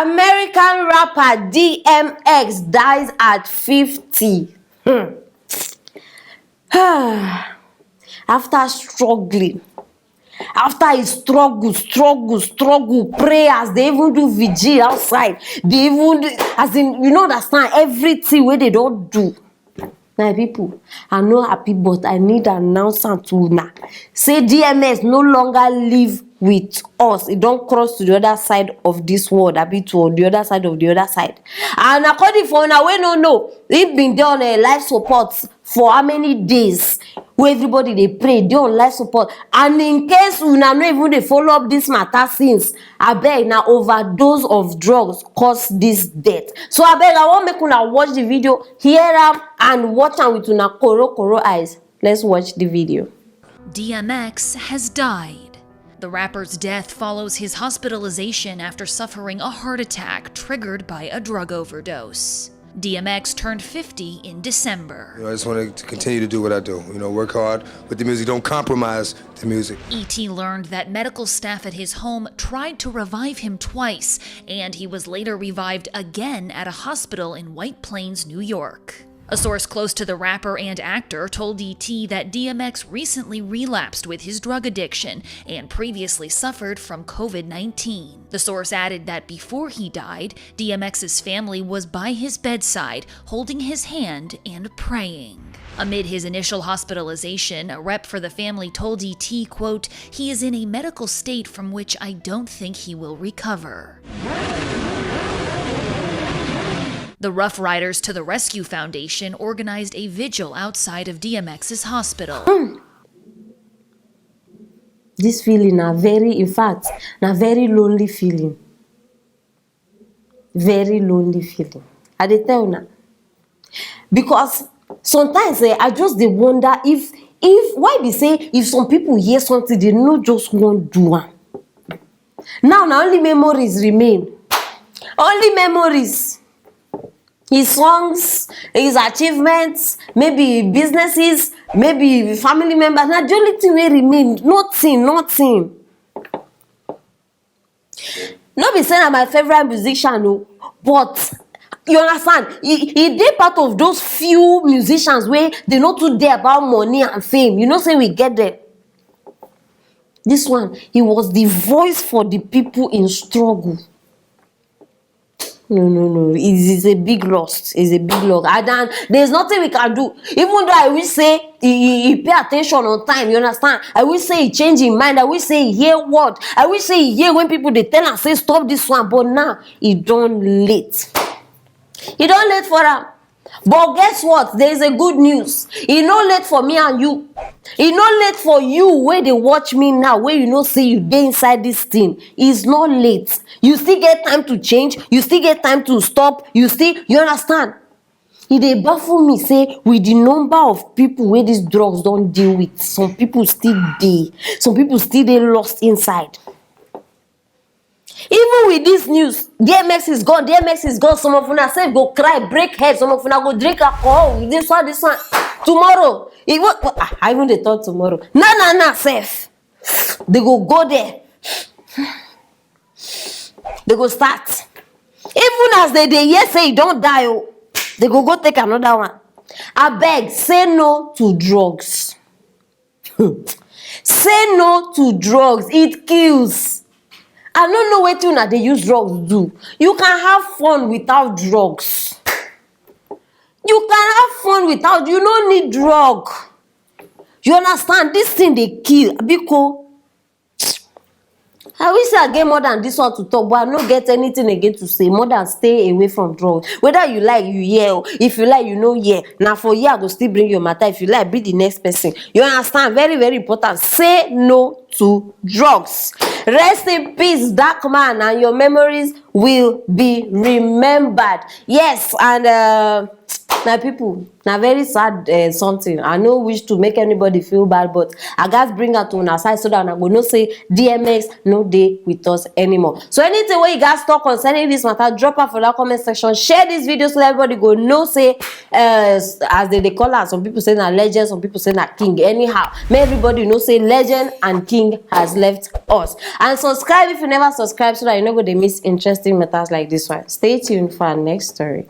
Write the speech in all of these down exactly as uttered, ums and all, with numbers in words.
American rapper D M X dies at fifty. Hmm. After struggling, after he struggle, struggle, struggle, prayers, they even do vigil outside. They even do, as in, you know, understand everything where they don't do. My people, I no happy, but I need announce am to una. Say D M X no longer live with us. He don't cross to the other side of this world, abi to the other side of the other side. And according for una wey no know, he been dey on a life support for how many days wey everybody dey pray, dey on life support. And in case una no even dey follow up this matter since, abeg, na overdose of drugs cause this death. So abeg, I wan make una watch the video, hear am, and watch am with una koro koro eyes. Let's watch the video. D M X has died. The rapper's death follows his hospitalization after suffering a heart attack triggered by a drug overdose. D M X turned fifty in December. You know, I just want to continue to do what I do. You know, work hard with the music. Don't compromise the music. E T learned that medical staff at his home tried to revive him twice, and he was later revived again at a hospital in White Plains, New York. A source close to the rapper and actor told E T that D M X recently relapsed with his drug addiction and previously suffered from COVID nineteen. The source added that before he died, D M X's family was by his bedside, holding his hand and praying. Amid his initial hospitalization, a rep for the family told E T, quote, "He is in a medical state from which I don't think he will recover." The Rough Riders to the Rescue Foundation organized a vigil outside of D M X's hospital. This feeling na very, in fact, na very lonely feeling. Very lonely feeling. I dey tell una. Because sometimes eh, I just dey wonder if, if, why be say if some people hear something, they no just wan do am. Now na only memories remain. Only memories. His songs, his achievements, maybe businesses, maybe family members. Na the only thing wey remain. Nothing, nothing. No be say na my favourite musician o, but you understand, e e dey part of those few musicians wey dey no too dey about money and fame. You know say we get them. This one, he was the voice for the people in struggle. No, no, no. It is a big loss. It's a big loss. And, and there's nothing we can do. Even though I wish say he, he, he pay attention on time, you understand? I wish say he change his mind. I wish say he hear word. I wish say he hear when people dey tell am say stop this one. But now, e don late. E don late for am. But guess what? There is a good news. E no late for me and you. E no late for you wey dey watch me now, wey you know say you dey inside this thing. It's not late. You still get time to change. You still get time to stop. You still, you understand? E dey baffle me say with the number of people wey these drugs don deal with, some people still dey. Some people still dey lost inside. Even with this news, D M X is gone, D M X is gone. Some of una sef go cry, break head. Some of una go drink alcohol. This one, this one. Tomorrow, even ah, I even dey talk tomorrow. Na na na sef, they go go there. They go start. Even as they dey hear say e don die o, they go go take another one. Abeg, say no to drugs. Say no to drugs, it kills. I no know wetin una dey use drugs do. You can have fun without drugs. You can have fun without, you no need drug. You understand? This thing dey kill. Biko, I wish say I get more than this one to talk, but I no get anything again to say more than stay away from drugs. Whether you like, you hear o. If you like, you no hear. Na for here I go still bring your matter. If you like, be the next person. You understand? Very, very important. Say no to drugs. Rest in peace, dark man, and your memories will be remembered. Yes, and uh, My people, na very sad uh, something. I no wish to make anybody feel bad, but I gats bring out to una side so that una go know say D M X no dey with us anymore. So anything wey you gats talk concerning this matter, drop am for that comment section. Share this video so that everybody go know say uh, as they dey call am, some people say na legend, some people say na king. Anyhow, make everybody know say legend and king has left us. And subscribe if you never subscribe so that you no go dey miss interesting matters like this one. Stay tuned for our next story.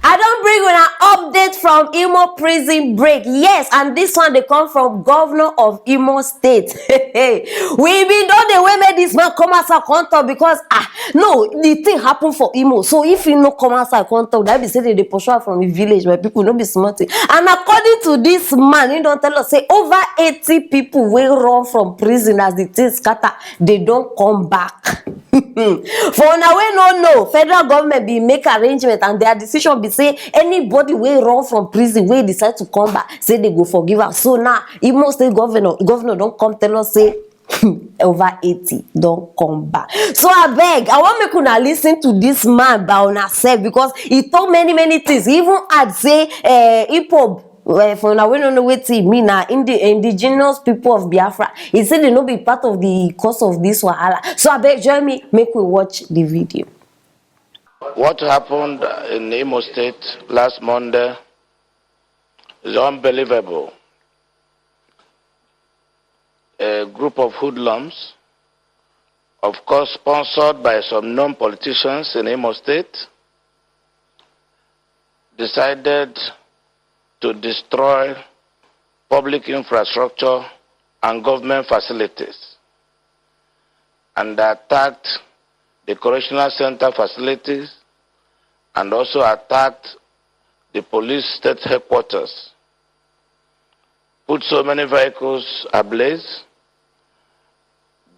I don bring una update from Imo prison break. Yes, and this one dey come from governor of Imo State. We bin don dey wait make this man come outside come talk because ah no, the thing happen for Imo. So if he no come outside come talk, that be say they dey pursue am from the village, my people, no be small thing. And according to this man, he don tell us say over eighty people wey run from prison as the thing scatter, they don come back. For una wey no know, federal government bin make arrangement and their decision be say anybody wey run from prison wey decide to come back, say they go forgive am. So now, Imo State governor governor don come tell us say over eighty don come back. So abeg, I wan make una listen to this man by una sef because he talk many many things. He even add say uh, IPOB well, for una wey no know wetin e mean, na indi indigenous people of Biafra. E say they no be part of the cause of this wahala. So abeg join me make we watch the video. What happened in Imo State last Monday is unbelievable. A group of hoodlums, of course sponsored by some known politicians in Imo State, decided to destroy public infrastructure and government facilities and attacked the correctional center facilities and also attacked the police state headquarters, put so many vehicles ablaze,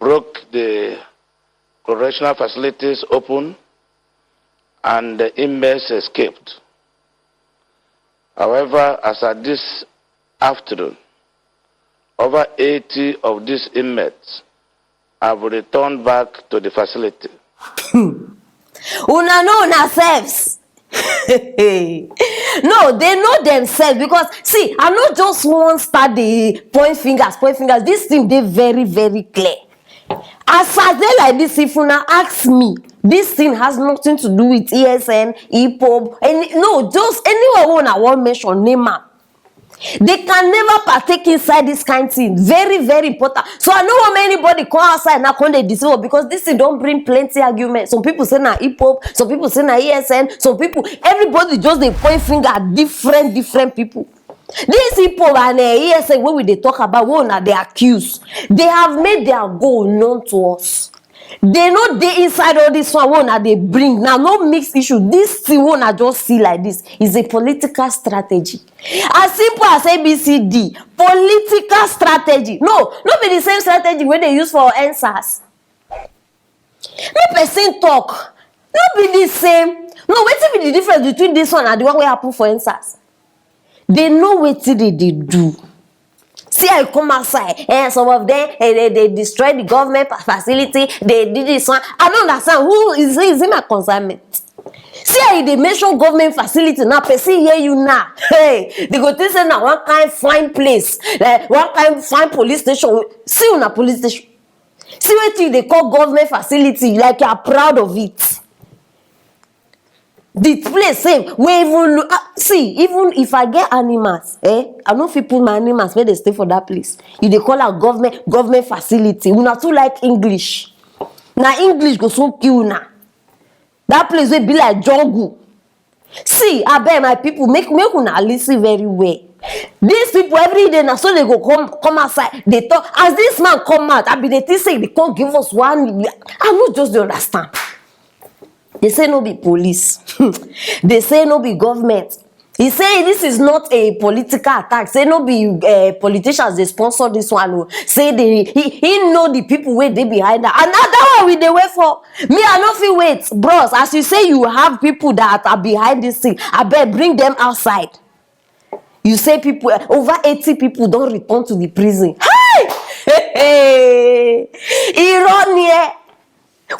broke the correctional facilities open, and the inmates escaped. However, as at this afternoon, over eighty of these inmates have returned back to the facility. Una know una selves. No, they know themselves because see, I no just wan start the point fingers, point fingers. This thing dey very very clear. As I dey like this, if una ask me, this thing has nothing to do with E S N, IPOB, any no, just anywhere wey una wan mention name am. They can never partake inside this kind thing. Very very important. So I no want make anybody come outside now come dey deceive us because this thing don bring plenty argument. Some people say na IPOB, some people say na E S N, some people, everybody just dey point finger at different different people. This IPOB and uh, E S N wey we dey talk about, wey una dey accuse, they have made their goal known to us. They no dey inside all this one wey una dey bring now, no mix issue. This thing wey una just see like this is a political strategy. As simple as A B C D, political strategy. No, no be the same strategy wey they use for N SARS. Make person talk, no be the same. No, wetin be the difference between this one and the one wey happen for N SARS? They know wetin they dey do. See, I come outside, eh, some of them eh, they, they destroy the government fa- facility, they do this one. I don't understand. Who is, is it my consignment? See how you dey mention government facility now, person hear you now. Hey, they go think say na one kind fine place, like one kind fine police station. See una police station. See wetin you dey call government facility, like you are proud of it. The place sef wey even look ah, see, even if I get animals, eh, I no fit put my animals make they stay for that place. You dey call am government government facility. Una too like English. Na English go soon kill una. That place wey be like jungle. See, abeg, my people, make make una listen very well. These people every day na so they go come come outside dey talk. As this man come out, I be dey think say they come give us one. I no just dey understand. They say no be police. They say no be government. He say this is not a political attack. Say no be uh, politicians dey sponsor this one. Oh. Say they he, he know the people wey dey behind that. And na that one we dey wait for. Me, I no fit wait, bros. As you say you have people that are behind this thing, abeg bring them outside. You say people uh, over eighty people don return to the prison. Hey! Hey! Irọ́ ni ẹ.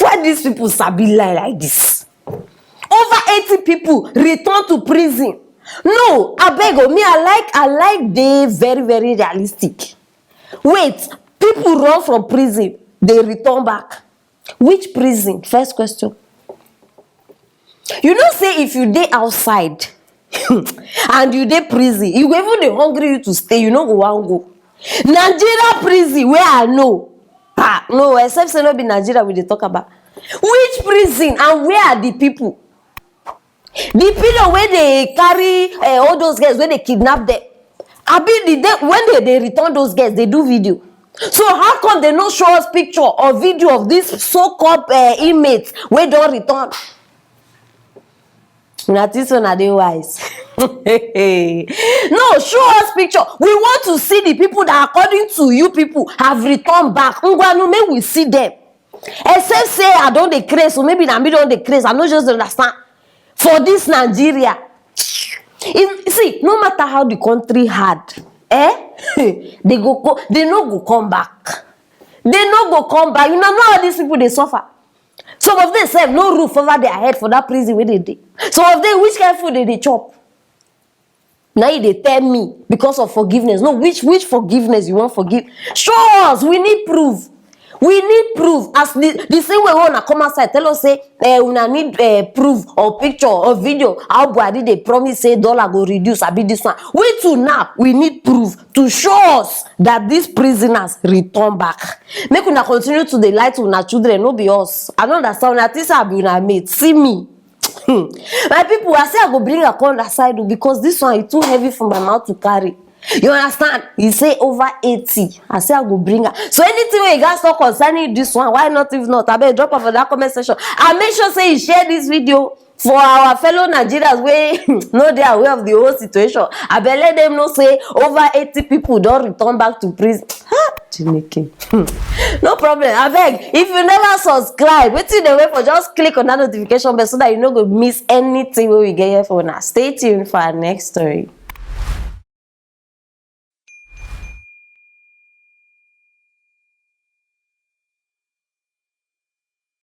Why these people sabi lie like this? Over eighty people return to prison. No, abeg o, me I like, I like dey very, very realistic. Wait, people run from prison, they return back. Which prison? First question. You know say if you dey outside and you dey prison, you go even dey hungry you to stay, you no go wan go. Nigeria prison wey I know, ah, no, except say no be Nigeria we dey talk about. Which prison and where are the people? The pillow wey dey carry, eh, all those girls wey dey kidnap them, abi the day when they dey return those girls, they do video. So how come they no show us picture or video of this so-called, eh, inmates wey don return? Una think say una dey wise? No, show us picture. We want to see the people that, according to you people, have returned back. Ngwanu, make we see them. Except say I don dey craze, so maybe na me don dey craze. I no just understand. For this Nigeria, if, see, no matter how the country hard, eh, they go co-, they no go come back. They no go come back. You know, know how these people dey suffer. Some of them sef no roof over their head for that prison wey they dey. Some of them, which kind food they dey chop? Now you dey tell me because of forgiveness. No, which, which forgiveness you wan forgive? Show us. We need proof. We need proof. As the, the same way when una come outside, tell us say, eh, una need, eh, proof or picture or video how Buhari dey promise say dollar go reduce, abi this one. We too now, we need proof to show us that these prisoners return back. Make una continue to dey lie to una children, no be us. I no understand. Una think say I be una mate. See me. Hmm. My people, I say I go bring a corner side o, because this one is too heavy for my mouth to carry. You understand? He say over eighty. I say I go bring her. So anything wey you guys talk concerning this one, why not, if not, abeg drop am for that comment section. And make sure say you share this video for our fellow Nigerians wey no dey aware of the whole situation. Abeg let them know say over eighty people don return back to prison. Ha! Chineke. Hmm. No problem. Abeg, if you never subscribe, wetin you dey wait for? Just click on that notification bell so that you no go miss anything wey we get here for una. Stay tuned for our next story.